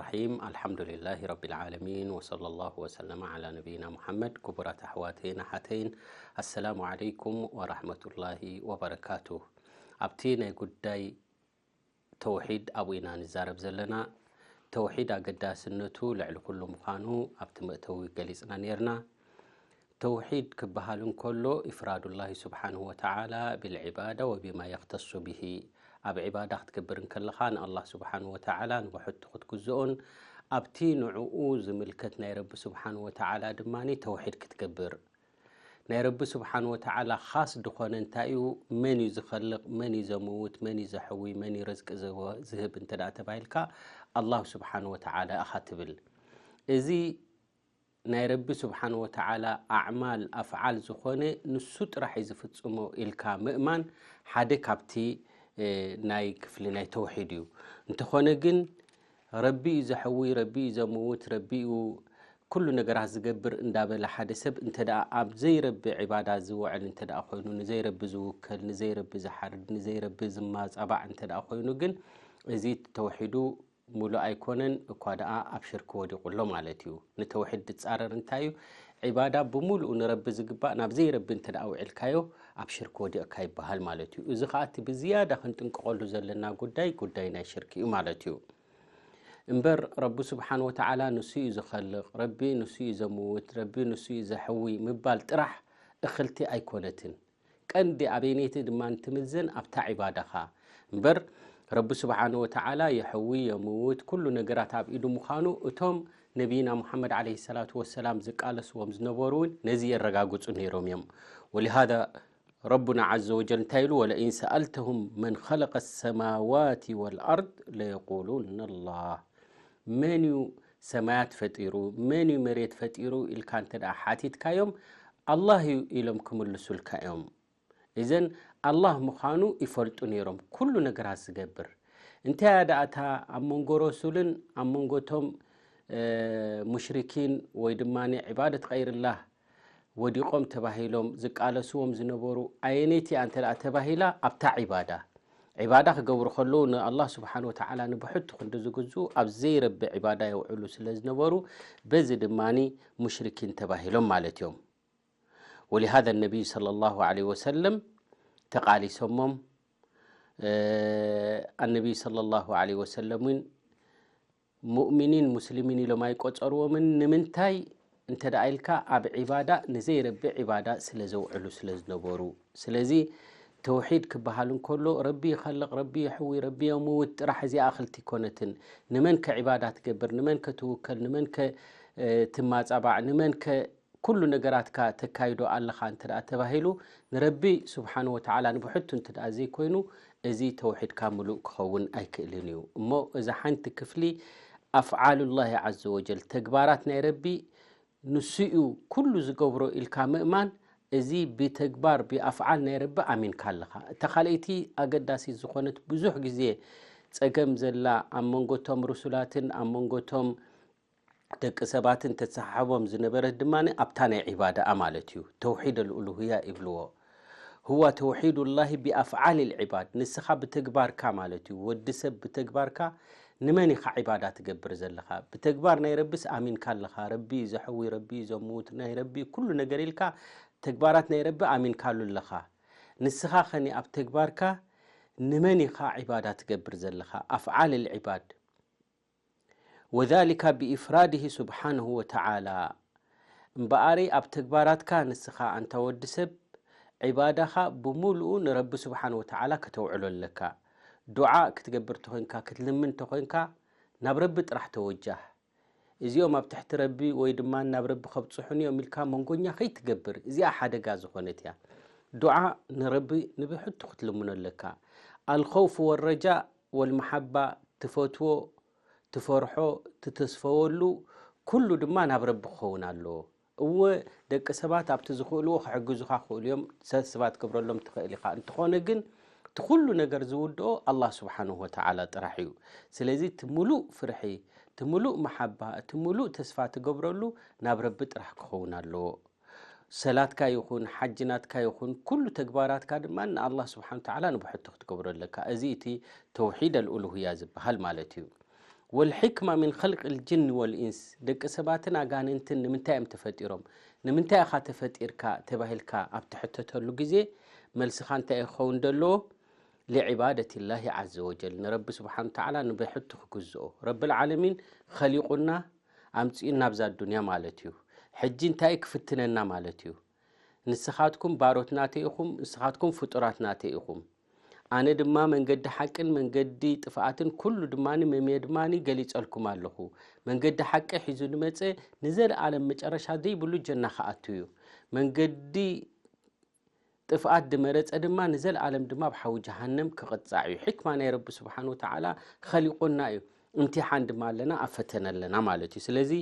الرحيم. الحمد لله رب العالمين، وصلى الله وسلم على نبينا محمد. ክቡራት ኣሕዋተይን ኣሓተይን፣ السلام عليكم ورحمة الله وبركاته. ኣብቲ ናይ ጉዳይ ተውሒድ ኣብኡ ኢና ንዛረብ ዘለና። ተውሒድ ኣገዳስነቱ ልዕሊ ኩሉ ምዃኑ ኣብቲ መእተዊ ገሊጽና ነይርና። ተውሒድ ክበሃል እንከሎ፣ إفراد الله سبحانه وتعالى بالعبادة وبما يختص به። ኣብ ዒባዳ ክትገብር እንከለኻ ንኣላህ ስብሓንሁ ወተዓላ ንብሕቱ ክትግዝኦን ኣብቲ ንዕኡ ዝምልከት ናይ ረቢ ስብሓንሁ ወተዓላ ድማ ተውሒድ ክትገብር። ናይ ረቢ ስብሓንሁ ወተዓላ ኻስ ዝኾነ እንታይ እዩ? መን እዩ ዝኸልቕ? መን እዩ ዘምውት? መን እዩ ዘሕዊ? መን እዩ ርዝቂ ዝህብ እንተ ደኣ ተባሂልካ፣ ኣላሁ ስብሓንሁ ወተዓላ ኢኻ ትብል። እዚ ናይ ረቢ ስብሓንሁ ወተዓላ ኣዕማል፣ ኣፍዓል ዝኾነ ንሱ ጥራሕ እዩ ዝፍጽሞ ኢልካ ምእማን ሓደ ካብቲ፣ እ፣ ናይ ክፍሊ ናይ ተውሒድ እዩ። እንተኾነ ግን ረቢ እዩ ዘሕዊ፣ ረቢ እዩ ዘምውት፣ ረቢ እዩ ኩሉ ነገራት ዝገብር እንዳበለ ሓደ ሰብ እንተ ደኣ ኣብ ዘይረቢ ዒባዳ ዝውዕል እንተ ደኣ ኮይኑ፣ ንዘይረቢ ዝውከል፣ ንዘይረቢ ዝሓርድ፣ ንዘይረቢ ዝማጻባዕ እንተ ደኣ ኮይኑ ግን፣ እዚ ተውሒዱ ሙሉእ ኣይኮነን፣ እኳ ደኣ ኣብ ሽርኪ ወዲቑ ኣሎ ማለት እዩ። ንተውሒድ ዝጻረር እንታይ እዩ? ዒባዳ ብምሉኡ ንረቢ ዝግባእ ናብ ዘይረቢ እንተ ደኣ ውዒልካዮ፣ ኣብ ሽርኪ ወዲቕካ ይበሃል ማለት እዩ። እዚ ኸኣ እቲ ብዝያዳ ክንጥንቀቐሉ ዘለና ጉዳይ፣ ጉዳይ ናይ ሽርኪ እዩ ማለት እዩ። እምበር ረቢ ስብሓን ወተዓላ ንሱ እዩ ዝኸልቕ፣ ረቢ ንሱ እዩ ዘምውት፣ ረቢ ንሱ እዩ ዘሕዊ ምባል ጥራሕ እኽልቲ ኣይኮነትን። ቀንዲ ኣበይነይቲ ድማ እንትምዘን ኣብታ ዒባዳኻ። እምበር ረቢ ስብሓን ወተዓላ የሕዊ፣ የምውት፣ ኩሉ ነገራት ኣብ ኢዱ ምዃኑ እቶም ነቢይና ሙሓመድ ዓለይሂ ሰላቱ ወሰላም ዝቃለስዎም ዝነበሩ እውን ነዚ የረጋግጹ ነይሮም እዮም። ወሊሃዛ ረቡና ዓዘ ወጀል እንታይ ኢሉ? "ወለኢን ሰኣልተሁም መን ኸለቀ ሰማዋቲ ወልኣርድ ለየቁሉነ ላህ።" መን እዩ ሰማያት ፈጢሩ፣ መን እዩ መሬት ፈጢሩ ኢልካ እንተ ደኣ ሓቲትካዮም፣ ኣላህ እዩ ኢሎም ክምልሱልካ እዮም። እዘን ኣላህ ምዃኑ ይፈልጡ ነይሮም፣ ኩሉ ነገራት ዝገብር። እንታይ እያ ደኣ እታ ኣብ መንጎ ረሱልን ኣብ መንጎ እቶም፣ እ፣ ሙሽሪኪን ወይ ድማ ዒባደት ቐይርላህ ወዲቖም ተባሂሎም ዝቃለስዎም ዝነበሩ ኣየነይቲ እያ እንተ ደኣ ተባሂላ፣ ኣብታ ዒባዳ። ዒባዳ ክገብሩ ከለዉ ንኣላህ ስብሓን ወተዓላ ንብሕቱ ክንዲ ዝግዝኡ፣ ኣብ ዘይረቢ ዒባዳ የውዕሉ ስለ ዝነበሩ፣ በዚ ድማ ሙሽሪኪን ተባሂሎም ማለት እዮም። ወሊሃዛ ነቢይ ሰለላሁ ዐለይሂ ወሰለም ተቓሊሶሞም፣ እ፣ ኣነቢይ ሰለላሁ ዐለይሂ ወሰለም እውን ሙእሚኒን ሙስሊሚን ኢሎም ኣይቆጸርዎምን። ንምንታይ እንተ ደኣ ኢልካ፣ ኣብ ዒባዳ፣ ንዘይረቢ ዒባዳ ስለ ዘውዕሉ ስለ ዝነበሩ። ስለዚ ተውሒድ ክበሃል እንከሎ፣ ረቢ ይኸልቕ፣ ረቢ የሕዊ፣ ረቢ የምውት ጥራሕ እዚኣ እኽልቲ ኣይኮነትን። ንመን ከ ዒባዳ ትገብር፣ ንመን ከ ትውከል፣ ንመን ከ፣ እ፣ ትማጻባዕ፣ ንመን ከ ኩሉ ነገራትካ ተካይዶ ኣለኻ እንተ ደኣ ተባሂሉ፣ ንረቢ ስብሓን ወተዓላ ንብሕቱ እንተ ደኣ ዘይኮይኑ፣ እዚ ተውሒድካ ምሉእ ክኸውን ኣይክእልን እዩ። እሞ እዛ ሓንቲ ክፍሊ ኣፍዓሉላሂ ዓዘ ወጀል፣ ተግባራት ናይ ረቢ፣ ንሱ እዩ ኩሉ ዝገብሮ ኢልካ ምእማን፣ እዚ ብተግባር ብኣፍዓል ናይ ረቢ ኣሚንካ ኣለኻ። እታ ካልኣይቲ ኣገዳሲት ዝኾነት ብዙሕ ግዜ ጸገም ዘላ ኣብ መንጎ እቶም ርሱላትን ኣብ መንጎ እቶም ደቂ ሰባትን ተተሓሕቦም ዝነበረት ድማ ኣብታ ናይ ዒባዳኣ ማለት እዩ። ተውሒድ ኣልኡሉህያ ይብልዎ። ሁዋ ተውሒዱላሂ ቢኣፍዓል ልዕባድ፣ ንስኻ ብተግባርካ ማለት እዩ። ወዲ ሰብ ብተግባርካ ንመን ኢኻ ዒባዳ ትገብር ዘለኻ? ብተግባር ናይ ረቢስ ኣሚንካ ኣለኻ። ረቢ እዩ ዘሕዊ፣ ረቢ እዩ ዘምውት፣ ናይ ረቢ ኩሉ ነገር ኢልካ ተግባራት ናይ ረቢ ኣሚንካሉ ኣለኻ። ንስኻ ኸኒ ኣብ ተግባርካ ንመን ኢኻ ዒባዳ ትገብር ዘለኻ? ኣፍዓል ልዕባድ። ወዛሊካ ብኢፍራድሂ ስብሓንሁ ወተዓላ። እምበኣሪ ኣብ ተግባራትካ ንስኻ ኣንታ ወዲ ሰብ ዒባዳኻ ብምሉኡ ንረቢ ስብሓን ወተዓላ ከተውዕሎ ኣለካ። ዱዓ ክትገብር ተኾይንካ፣ ክትልምን ተኾይንካ፣ ናብ ረቢ ጥራሕ ተወጃህ። እዚኦም ኣብ ትሕቲ ረቢ ወይ ድማ ናብ ረቢ ከብጽሑኒ እዮም ኢልካ መንጎኛ ከይትገብር። እዚኣ ሓደጋ ዝኾነት እያ። ዱዓ ንረቢ ንብሕቱ ክትልምኖ ኣለካ። ኣልኸውፍ ወረጃእ ወልመሓባ፣ ትፈትዎ፣ ትፈርሖ፣ ትተስፈወሉ ኩሉ ድማ ናብ ረቢ ክኸውን ኣለዎ። እወ፣ ደቂ ሰባት ኣብቲ ዝኽእልዎ ክሕግዙኻ ክኽእሉ እዮም፣ ሰብስባ ክትገብረሎም ትኽእል ኢኻ። እንተኾነ ግን እቲ ኩሉ ነገር ዝውድኦ ኣላህ ስብሓንሁ ወተዓላ ጥራሕ እዩ። ስለዚ እቲ ምሉእ ፍርሒ፣ እቲ ምሉእ መሓባ፣ እቲ ምሉእ ተስፋ ትገብረሉ ናብ ረቢ ጥራሕ ክኸውን ኣለዎ። ሰላትካ ይኹን፣ ሓጂ ናትካ ይኹን፣ ኩሉ ተግባራትካ ድማ ንኣላህ ስብሓን ወተዓላ ንብሕቱ ክትገብሮ ኣለካ። እዚ እቲ ተውሒድ ኣልኡሉህያ ዝበሃል ማለት እዩ። والحكمة من خلق الجن والإنس፣ ደቂ ሰባትን ኣጋንንትን ንምንታይ እዮም ተፈጢሮም? ንምንታይ ኢኻ ተፈጢርካ ተባሂልካ ኣብ ትሕተተሉ ግዜ፣ መልስኻ እንታይ ክኸውን ደለዎ? لعبادة الله عز وجل፣ ንረቢ ስብሓን ተዓላ ንብሕቱ ክግዝኦ። ረብል ዓለሚን ኸሊቑና ኣምጺኡና ናብዛ ዱንያ ማለት እዩ። ሕጂ እንታይ ክፍትነና ማለት እዩ? ንስኻትኩም ባሮት ናተይ ኢኹም፣ ንስኻትኩም ፍጡራት ናተይ ኢኹም። ኣነ ድማ መንገዲ ሓቅን መንገዲ ጥፍኣትን ኩሉ ድማ መምየ ድማ ገሊጸልኩም ኣለኹ። መንገዲ ሓቂ ሒዙ ንመጸ ንዘለኣለም መጨረሻ ዘይብሉ ጀና ክኣቱ እዩ። መንገዲ ጥፍኣት ድመረጸ ድማ ንዘለኣለም ድማ ኣብ ሓዊ ጀሃነም ክቕጻዕ እዩ። ሕክማ ናይ ረቢ ስብሓን ወተዓላ ኸሊቑና እዩ። እምቲሓን ድማ ኣለና፣ ኣብ ፈተነ ኣለና ማለት እዩ። ስለዚ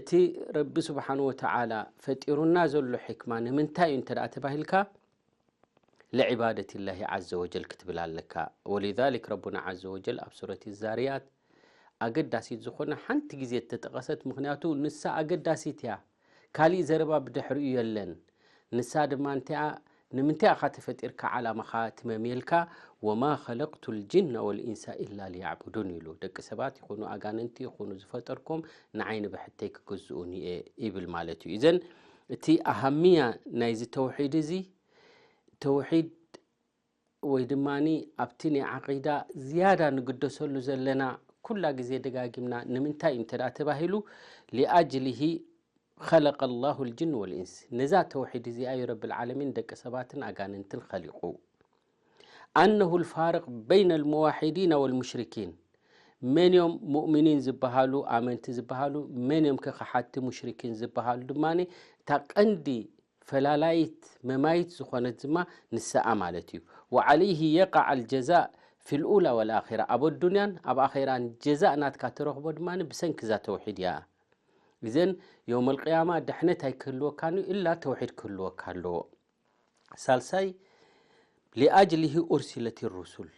እቲ ረቢ ስብሓን ወተዓላ ፈጢሩና ዘሎ ሕክማ ንምንታይ እዩ እንተ ደኣ ተባሂልካ፣ لعبادة الله عز وجل ክትብል ኣለካ። ولذلك ረቡና عز وجل ኣብ ሱረት ዛርያት ኣገዳሲት ዝኾነ ሓንቲ ግዜ እተጠቐሰት፣ ምኽንያቱ ንሳ ኣገዳሲት እያ። ካሊእ ዘረባ ብድሕሪኡ የለን። ንሳ ድማ እንቲኣ፣ ንምንታይ ኢኻ ተፈጢርካ፣ ዓላማኻ ትመምየልካ? وما خلقت الجن والإنس إلا ليعبدون ኢሉ። ደቂ ሰባት ይኹኑ ኣጋንንቲ ይኹኑ ዝፈጠርኩም ንዓይ ንብሕተይ ክግዝኡኒ እየ ይብል ማለት እዩ። እዘን እቲ ኣሃምያ ናይዚ ተውሒድ እዚ፣ ተውሒድ ወይ ድማ ኣብቲ ናይ ዓቂዳ ዝያዳ ንግደሰሉ ዘለና፣ ኩላ ግዜ ደጋጊምና ንምንታይ እዩ እንተ ደኣ ተባሂሉ፣ لأجله خلق الله الجن والإنس፣ ነዛ ተውሒድ እዚኣ እዩ ረብል ዓለሚን ደቂ ሰባትን ኣጋንንትን ኸሊቑ። أنه الفارق بين الموحدين والمشركين، መን እዮም ሙእሚኒን ዝበሃሉ፣ ኣመንቲ ዝበሃሉ፣ መን እዮም ከ ከሓድቲ ሙሽሪኪን ዝበሃሉ ድማ እታ ቀንዲ ፈላላይት መማይት ዝኾነት ድማ ንስኣ ማለት እዩ። وعليه يقع الجزاء في الأولى والآخرة، ኣብ ኣዱንያን ኣብ ኣኼራን ጀዛእ ናትካ ትረኽቦ ድማ ብሰንኪ እዛ ተውሒድ እያ። እዘን የውመል ቅያማ ድሕነት ኣይክህልወካን እዩ፣ ኢላ ተውሒድ ክህልወካ ኣለዎ። ሳልሳይ፣ لأجله أرسلت الرسل፣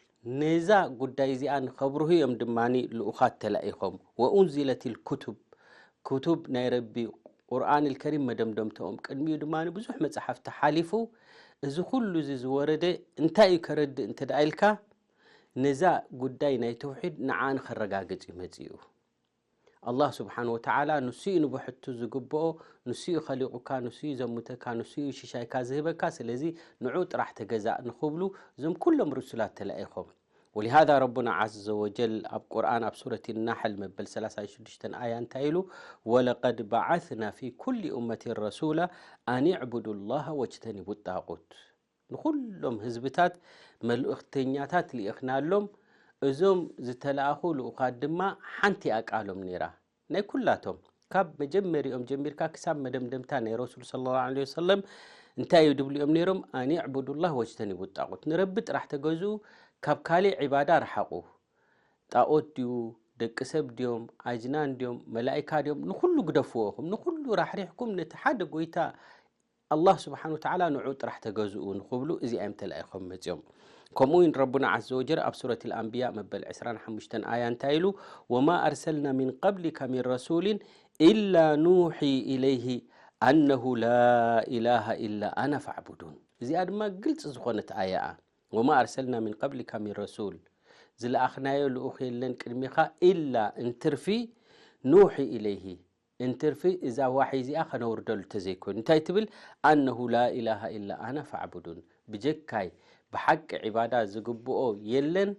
ነዛ ጉዳይ እዚኣ ንኸብርሁ እዮም ድማ ልኡኻት ተላኢኾም። وأنزلت الكتب، ክቱብ ናይ ረቢ ቁርኣን ልከሪም መደምደምተኦም፣ ቅድሚኡ ድማ ብዙሕ መጽሓፍቲ ሓሊፉ። እዚ ኩሉ እዚ ዝወረደ እንታይ እዩ ከረድእ እንተ ደኣ ኢልካ፣ ነዛ ጉዳይ ናይ ተውሒድ ንዓ ንኸረጋግጽ እዩ መጺኡ። ኣላህ ስብሓን ወተዓላ ንሱ እዩ ንብሕቱ ዝግብኦ፣ ንሱ እዩ ኸሊቑካ፣ ንሱ እዩ ዘሙተካ፣ ንሱ እዩ ሽሻይካ ዝህበካ። ስለዚ ንዑ ጥራሕ ተገዛእ ንኽብሉ እዞም ኩሎም ርሱላት ተላኢኾም። ولهذا ረቡና ዓዘ ወጀል ኣብ ቁርኣን ኣብ ሱረት ናሕል መበል ሰላሳን ሽዱሽተን ኣያ እንታይ ኢሉ? ولقد بعثنا في كل أمة رسولا أن اعبدوا الله واجتنبوا الطاغوت። ንኹሎም ህዝብታት መልእኽተኛታት ልኢኽናሎም፣ እዞም ዝተላእኹ ልኡኻት ድማ ሓንቲ እያ ቃሎም ነይራ። ናይ ኩላቶም ካብ መጀመሪኦም ጀሚርካ ክሳብ መደምደምታ ናይ ረሱል ሰለላሁ ዐለይሂ ወሰለም እንታይ እዩ ድብሉ እዮም ነይሮም? ኣን ዕቡዱላህ ወጅተኒቡ ጣቁት፣ ንረቢ ጥራሕ ተገዝኡ፣ ካብ ካልእ ዒባዳ ርሓቑ። ጣኦት ድዩ፣ ደቂ ሰብ ድዮም፣ ኣጅናን ድዮም፣ መላኢካ ድዮም፣ ንኹሉ ግደፍዎ ኢኹም። ንኹሉ ራሕሪሕኩም ነቲ ሓደ ጎይታ ኣላህ ስብሓን ወተዓላ ንዑ ጥራሕ ተገዝኡ ንኽብሉ እዚኣ እዮም ተላኢኾም መፂኦም። ከምኡ እውን ረቡና ዓዘ ወጀል ኣብ ሱረት ልኣንብያ መበል ዕስራን ሓሙሽተን ኣያ እንታይ ኢሉ? ወማ ኣርሰልና ሚን ቀብሊካ ሚን ረሱሊን ኢላ ኑሒ ኢለይሂ ኣነሁ ላ ኢላሃ ኢላ ኣና ፈዕቡዱን። እዚኣ ድማ ግልፂ ዝኾነት ኣያ እያ። ወማ ኣርሰልና ሚን ቀብሊካ ሚን ረሱል፣ ዝለኣኽናዮ ልኡኽ የለን ቅድሚኻ፣ ኢላ እንትርፊ፣ ኑሒ ኢለይሂ፣ እንትርፊ እዛ ዋሒ እዚኣ ኸነውርደሉ ተዘይኮይኑ። እንታይ ትብል? ኣነሁ ላ ኢላሃ ኢላ ኣና ፈዕቡዱን፣ ብጀካይ ብሓቂ ዒባዳ ዝግብኦ የለን፣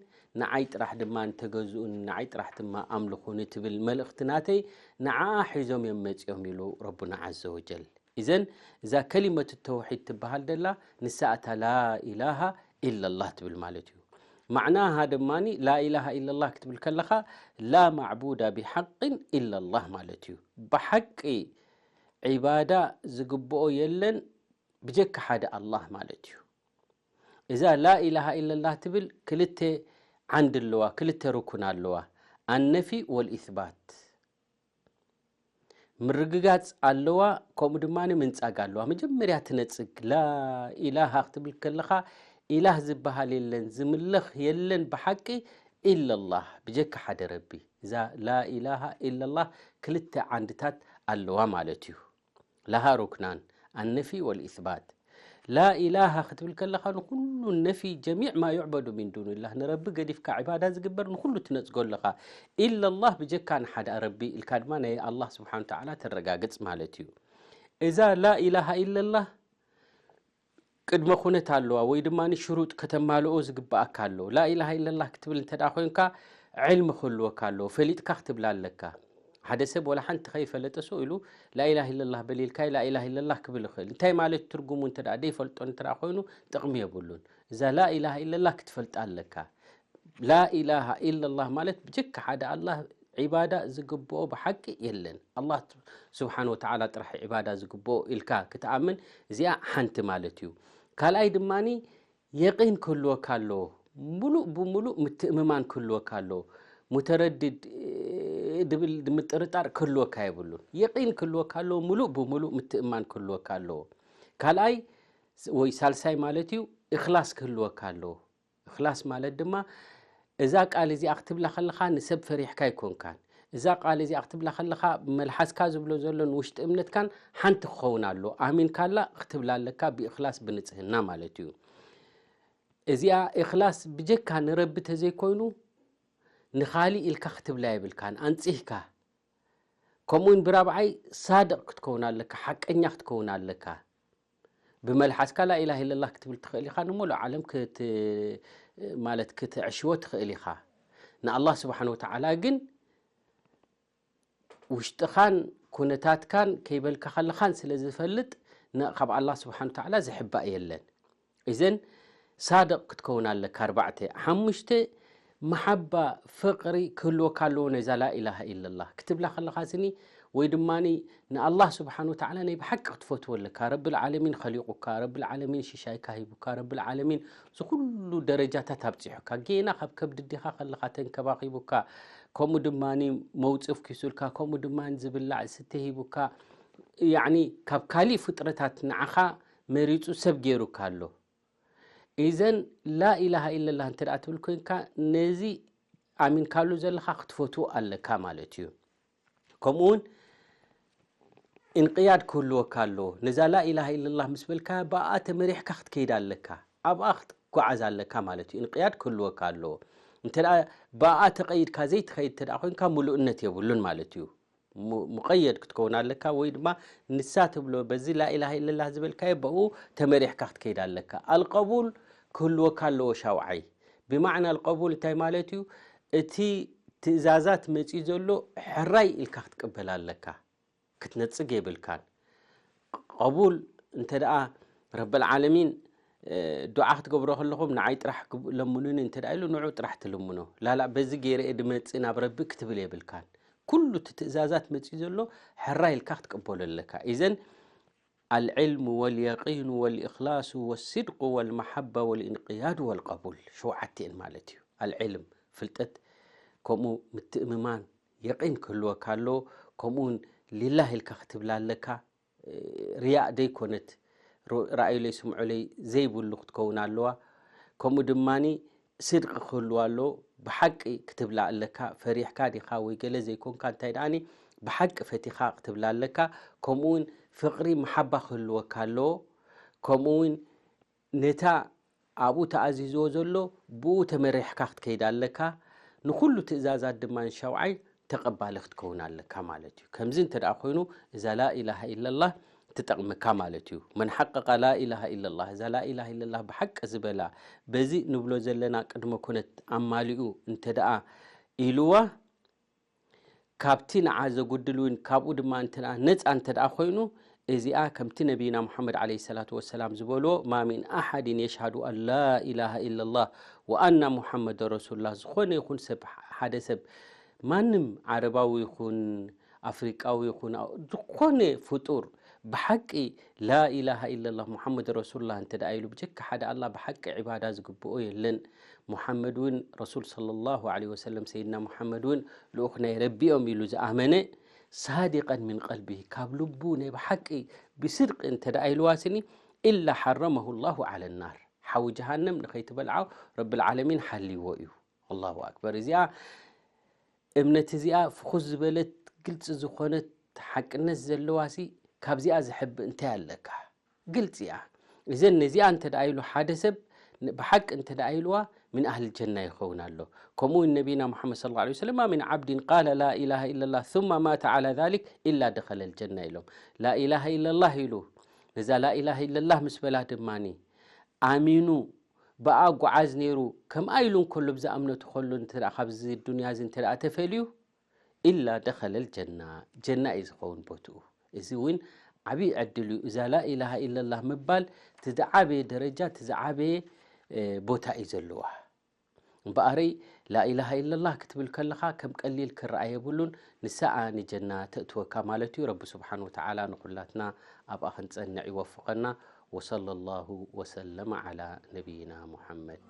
ንዓይ ጥራሕ ድማ እንተገዝኡኒ፣ ንዓይ ጥራሕ ድማ ኣምልኹኒ ትብል መልእኽቲ ናተይ ንዓኣ ሒዞም እዮም መፂኦም ኢሉ ረቡና ዓዘ ወጀል። ኢዘን እዛ ከሊመት ተውሒድ ትበሃል ደላ ንሳ እታ ላ ኢላሃ ኢላላህ ትብል ማለት እዩ። ማዕናሃ ድማ ላ ኢላሃ ኢላላህ ክትብል ከለኻ ላ ማዕቡዳ ቢሓቅን ኢላላህ ማለት እዩ። ብሓቂ ዒባዳ ዝግብኦ የለን ብጀካ ሓደ ኣላህ ማለት እዩ። እዛ ላ ኢላሃ ኢላላህ ትብል ክልተ ዓንዲ ኣለዋ፣ ክልተ ርኩን ኣለዋ። ኣነፊ ወልኢስባት። ምርግጋጽ ኣለዋ፣ ከምኡ ድማ ምንጻግ ኣለዋ። መጀመርያ ትነጽግ ላ ኢላሃ ክትብል ከለኻ ኢላህ ዝበሃል የለን፣ ዝምለኽ የለን ብሓቂ ኢላላህ፣ ብጀካ ሓደ ረቢ። እዛ ላ ኢላሃ ኢላላህ ክልተ ዓንድታት ኣለዋ ማለት እዩ። ለሃ ሩክናን ኣነፊ ወልኢስባት። ላኢላሃ ክትብል ከለኻ ንኹሉ ነፊ ጀሚዕ ማ ዩዕበዱ ሚን ዱንላህ፣ ንረቢ ገዲፍካ ዕባዳ ዝግበር ንኹሉ ትነጽጎ ኣለኻ። ኢላላህ ብጀካ ንሓደ ረቢ ኢልካ ድማ ናይ ኣላህ ስብሓን ተዓላ ተረጋግጽ ማለት እዩ። እዛ ላኢላሃ ኢላላህ ቅድመ ኩነት ኣለዋ ወይ ድማ ሽሩጥ ከተማልኦ ዝግብኣካ ኣሎ። ላኢላሃ ኢላላህ ክትብል እንተ ደኣ ኮይንካ ዕልሚ ክህልወካ ኣለዎ፣ ፈሊጥካ ክትብላ ኣለካ። ሓደ ሰብ ወላ ሓንቲ ከይፈለጠ ሰው ኢሉ ላኢላሃ ኢላላህ በሊልካይ ላኢላሃ ኢላላህ ክብል ይኽእል። እንታይ ማለት ትርጉሙ እንተ ደኣ ደይፈልጦ እንተ ደኣ ኮይኑ ጥቕሚ የብሉን። እዛ ላኢላሃ ኢላላህ ክትፈልጣ ኣለካ። ላኢላሃ ኢላላህ ማለት ብጀካ ሓደ ኣላህ ዒባዳ ዝግብኦ ብሓቂ የለን። ኣላህ ስብሓን ወተዓላ ጥራሕ ዒባዳ ዝግብኦ ኢልካ ክትኣምን እዚኣ ሓንቲ ማለት እዩ። ካልኣይ ድማኒ የቂን ክህልወካ ኣለዎ። ሙሉእ ብሙሉእ ምትእምማን ክህልወካ ኣለዎ። ሙተረድድ ድብል ምጥርጣር ክህልወካ የብሉን። የቂን ክህልወካ ኣለዎ። ሙሉእ ብሙሉእ ምትእምማን ክህልወካ ኣለዎ። ካልኣይ ወይ ሳልሳይ ማለት እዩ እኽላስ ክህልወካ ኣለዎ። እኽላስ ማለት ድማ እዛ ቃል እዚኣ ክትብላ ከለኻ ንሰብ ፈሪሕካ ኣይኮንካን። እዛ ቃል እዚኣ ክትብላ ከለኻ መልሓስካ ዝብሎ ዘሎን ውሽጢ እምነትካን ሓንቲ ክኸውን ኣሎ። ኣሚንካላ ክትብላ ኣለካ ብእኽላስ ብንጽህና ማለት እዩ። እዚኣ እኽላስ ብጀካ ንረቢ ተዘይኮይኑ ንኻሊእ ኢልካ ክትብላ የብልካን። ኣንጺህካ ከምኡውን ብራብዓይ ሳድቕ ክትከውን ኣለካ፣ ሓቀኛ ክትከውን ኣለካ። ብመልሓስካ ላኢላሃ ኢለላህ ክትብል ትኽእል ኢኻ፣ ንሙሉእ ዓለም ክት-፣ ማለት ክትዕሽዎ ትኽእል ኢኻ። ንኣላህ ስብሓን ወተዓላ ግን ውሽጥኻን ኩነታትካን ከይበልካ ከለኻን ስለ ዝፈልጥ ን-፣ ካብ ኣላህ ስብሓን ወተዓላ ዝሕባእ የለን። እዘን ሳድቕ ክትከውን ኣለካ። ኣርባዕተ። ሓሙሽተ፣ መሓባ ፍቕሪ ክህልወካ ኣለዎ ነዛ ላኢላሃ ኢለላህ ክትብላ ከለኻ ስኒ ወይ ድማ ንኣላህ ስብሓን ወተዓላ ናይ ብሓቂ ክትፈትዎ ኣለካ። ረብል ዓለሚን ኸሊቑካ፣ ረብል ዓለሚን ሽሻይካ ሂቡካ፣ ረብል ዓለሚን ዝኹሉ ደረጃታት ኣብፂሑካ፣ ጌና ካብ ከብዲ ኣዴኻ ከለኻ ተንከባኺቡካ፣ ከምኡ ድማ መውፅፍ ኪሱልካ፣ ከምኡ ድማ ዝብላዕ ዝስተ ሂቡካ፣ ያዕኒ ካብ ካሊእ ፍጥረታት ንዓኻ መሪፁ ሰብ ገይሩካ ኣሎ። ኢዘን ላኢላሃ ኢለላህ እንተ ደኣ ትብል ኮይንካ ነዚ ኣሚንካሉ ዘለኻ ክትፈትዎ ኣለካ ማለት እዩ። ከምኡ እውን እንቅያድ ክህልወካ ኣለዎ። ነዛ ላኢላሃ ኢለላህ ምስ በልካ ብኣ ተመሪሕካ ክትከይድ ኣለካ፣ ኣብኣ ክትጓዓዝ ኣለካ ማለት እዩ። እንቅያድ ክህልወካ ኣለዎ። እንተ ደኣ ብኣ ተቐይድካ ዘይትኸይድ እንተ ደኣ ኮይንካ ምሉእነት የብሉን ማለት እዩ። ሙ-፣ ሙቐየድ ክትከውን ኣለካ ወይ ድማ ንሳ ትብሎ በዚ ላኢላሃ ኢለላህ ዝበልካዮ ብኡ ተመሪሕካ ክትከይድ ኣለካ። ኣልቀቡል ክህልወካ ኣለዎ ሻውዓይ። ብማዕና ኣልቀቡል እንታይ ማለት እዩ? እቲ ትእዛዛት መፂኡ ዘሎ ሕራይ ኢልካ ክትቅበል ኣለካ። ክትነፅግ የብልካን። ቀቡል እንተ ደኣ ረብል ዓለሚን፣ እ፣ ዱዓ ክትገብሮ ከለኹም ንዓይ ጥራሕ ግብ-፣ ለምኑኒ እንተ ደኣ ኢሉ ንዑ ጥራሕ ትልምኖ። ላላ በዚ ገይረ እየ ድመጽእ ናብ ረቢ ክትብል የብልካን። ኩሉ እቲ ትእዛዛት መጺኡ ዘሎ ሕራይ ኢልካ ክትቅበሎ ኣለካ። ኢዘን ኣልዕልሙ ወልየቂኑ ወልእኽላሱ ወስድቁ ወልመሓባ ወልእንቅያዱ ወልቀቡል ሸውዓተ እየን ማለት እዩ። ኣልዕልም ፍልጠት፣ ከምኡ ምትእምማን የቂን ክህልወካ ኣሎ። ከምኡውን ሊላህ ኢልካ ክትብላ ኣለካ። እ፣ ርያእ ደይኮነት፣ ሮ-፣ ረኣዩለይ ስምዑለይ ዘይብሉ ክትከውን ኣለዋ። ከምኡ ድማኒ ስድቂ ክህልዋ ኣለዎ። ብሓቂ ክትብላ ኣለካ። ፈሪሕካ ዲኻ ወይ ገለ ዘይኮንካ፣ እንታይ ደኣኒ ብሓቂ ፈቲኻ ክትብላ ኣለካ። ከምኡውን ፍቕሪ መሓባ ክህልወካ ኣለዎ። ከምኡውን ነታ ኣብኡ ተኣዚዝዎ ዘሎ ብኡ ተመሪሕካ ክትከይድ ኣለካ። ንኹሉ ትእዛዛት ድማ ንሻውዓይ ተቐባሊ ክትከውን ኣለካ ማለት እዩ። ከምዚ እንተ ደኣ ኮይኑ እዛ ላኢላሃ ኢለላህ ትጠቕመካ ማለት እዩ። መን ሓቀቃ ላኢላሃ ኢለላህ፣ እዛ ላኢላሃ ኢለላህ ብሓቂ ዝበላ፣ በዚ ንብሎ ዘለና ቅድመ ኩነት ኣማሊኡ እንተ ደኣ ኢልዋ፣ ካብቲ ንዓ ዘጉድል እውን ካብኡ ድማ እንተ ደኣ ነፃ እንተ ደኣ ኮይኑ፣ እዚኣ ከምቲ ነቢይና ሙሓመድ ዓለይሂ ሰላቱ ወሰላም ዝበልዎ፣ "ማ ሚን ኣሓድን የሽሃዱ ኣን ላ ኢላሃ ኢለላህ ወኣና ሙሓመድ ረሱሉላህ" ዝኾነ ይኹን ሰብ፣ ሓደ ሰብ፣ ማንም ዓረባዊ ይኹን ኣፍሪቃዊ ይኹን ዝኾነ ፍጡር ብሓቂ ላኢላሃ ኢለላህ ሙሓመድ ረሱሉላህ እንተ ደኣ ኢሉ፣ ብጀካ ሓደ ኣላህ ብሓቂ ዒባዳ ዝግብኦ የለን፣ ሙሓመድ እውን ረሱል ሰለላሁ ዐለይሂ ወሰለም፣ ሰይድና ሙሓመድ እውን ልኡኽ ናይ ረቢ እዮም ኢሉ ዝኣመነ፣ ሳዲቀን ሚን ቀልቢሂ፣ ካብ ልቡ ናይ ብሓቂ ብስድቂ እንተ ደኣ ኢልዋ ስኒ፣ ኢላ ሓረመሁ ላሁ ዐለ ናር፣ ሓዊ ጀሃነም ንኸይትበልዖ ረብል ዓለሚን ሓልይዎ እዩ። ኣላሁ ኣክበር። እዚኣ እምነት እዚኣ ፍኹስ ዝበለት ግልፂ ዝኾነት ሓቅነት ዘለዋሲ ካብዚኣ ዝሕብእ እንታይ ኣለካ? ግልፂ እያ። እዘን ነዚኣ እንተ ደኣ ኢሉ ሓደ ሰብ ን- ብሓቂ እንተ ደኣ ኢልዋ ምን ኣህል ጀና ይኸውን ኣሎ። ከምኡ እውን ነቢና ሙሓመድ ሰለላሁ ዐለይሂ ወሰለም፣ "ማ ምን ዓብድን ቃለ ላ ኢላሃ ኢለላህ ثم ማተ ዓላ ዛሊክ ኢላ ደኸለል ጀና" ኢሎም። ላኢላሃ ኢለላህ ኢሉ፣ ነዛ ላኢላሃ ኢለላህ ምስ በላ ድማኒ ኣሚኑ ብኣ ጓዓዝ ነይሩ፣ ከምኣ ኢሉ እንከሎ ብዛ እምነቱ ከሎ እንተ ደኣ ካብዚ ዱንያ እዚ እንተ ደኣ ተፈልዩ፣ ኢላ ደኸለል ጀና፣ ጀና እዩ ዝኸውን ቦትኡ። እዚ እውን ዓብዪ ዕድል እዩ። እዛ ላኢላሃ ኢለላህ ምባል እቲ ዝዓበየ ደረጃ፣ እቲ ዝዓበየ እ፣ ቦታ እዩ ዘለዋ። እምበኣረይ ላኢላሃ ኢለላህ ክትብል ከለኻ ከም ቀሊል ክረኣ የብሉን። ንሳኣ ንጀና ተእትወካ ማለት እዩ። ረቢ ስብሓን ወተዓላ ንኹላትና ኣብኣ ክንጸንዕ ይወፍቐና። ወሰለ ላሁ ወሰለመ ዓላ ነቢይና ሙሐመድ።